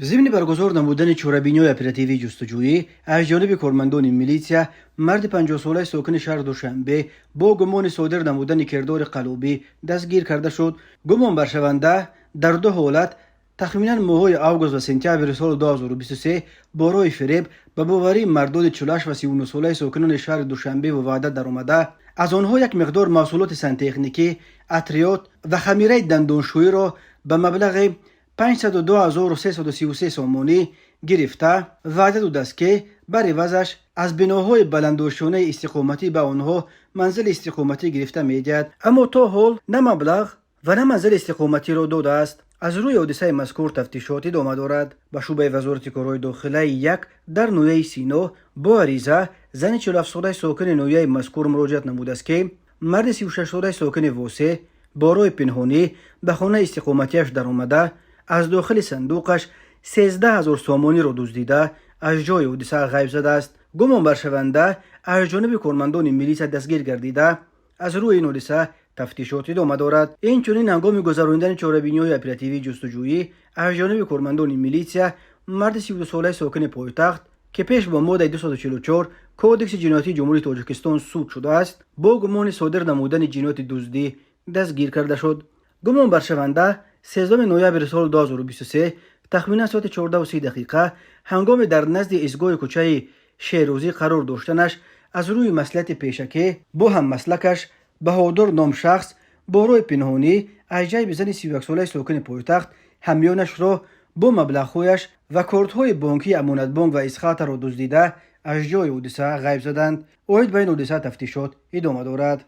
Зимни баргузор намудани чорабиниҳои оперативии ҷустуҷӯӣ аз ҷониби кормандони милитсия марди 50-солаи сокини шаҳри Душанбе бо гумони содир намудани кирдори қаллобӣ дастгир карда шуд. Гумонбаршаванда дар ду ҳолат, тахминан моҳҳои август ва сентябри соли 2023, бо роҳи фиреб ба боварии мардони 48 ва 39-солаи сокинони шаҳри Душанбеву Ваҳдат даромада, аз онҳо як миқдор маҳсулоти сантехникӣ, атриёт ва хамираи дандоншӯиро ба маблағи 502 333 сомонӣ гирифта, ваъда додааст, ки бар ивазаш аз биноҳои баландошёнаи истиқоматӣ ба онҳо манзили истиқоматӣ гирифта медиҳад, аммо то ҳол на маблағ ва на манзили истиқоматиро додааст. Аз рӯи ҳодисаи мазкур тафтишот идома дорад. Ба шӯъбаи Вазорати корҳои дохилаи як дар ноҳияи Сино бо ариза зани 47-солаи сокини ноҳияи мазкур муроҷиат намудааст, ки марди 36-солаи сокини Восе бо роҳи пинҳонӣ ба хонаи истиқоматиаш даромада, аз дохили сандуқаш 13 000 сомониро дуздида, аз ҷои ҳодиса ғайб задааст. Гумонбаршаванда аз ҷониби кормандони милитсия дастгир гардида, аз рӯи ин ҳодиса тафтишот идома дорад. Инчунин, ҳангоми гузаронидани чорабиниҳои оперативии ҷустуҷӯӣ аз ҷониби кормандони милитсия марди 32-солаи сокини пойтахт, ки пеш бо моддаи 244 Кодекси ҷиноятии Ҷумҳурии Тоҷикистон суд шудааст, бо гумони содир намудани ҷинояти дуздӣ дастгир карда шуд. Гумонбаршаванда 13 ноябри соли 2023, тахминан соати 14:30 дақиқа, ҳангоми дар назди истгоҳи кӯчаи Шерӯзӣ қарор доштанаш, аз рӯи маслиҳати пешакӣ бо ҳаммаслакаш Баҳодур ном шахс бо роҳи пинҳонӣ аз ҷайби зани 31-солаи сокини пойтахт ҳамёнашро бо маблағҳояш ва кортҳои бонкии Амонатбонк ва Исхатаро дуздида, аз ҷои ҳодиса ғайб заданд. Оид ба ин ҳодиса тафтишот идома дорад.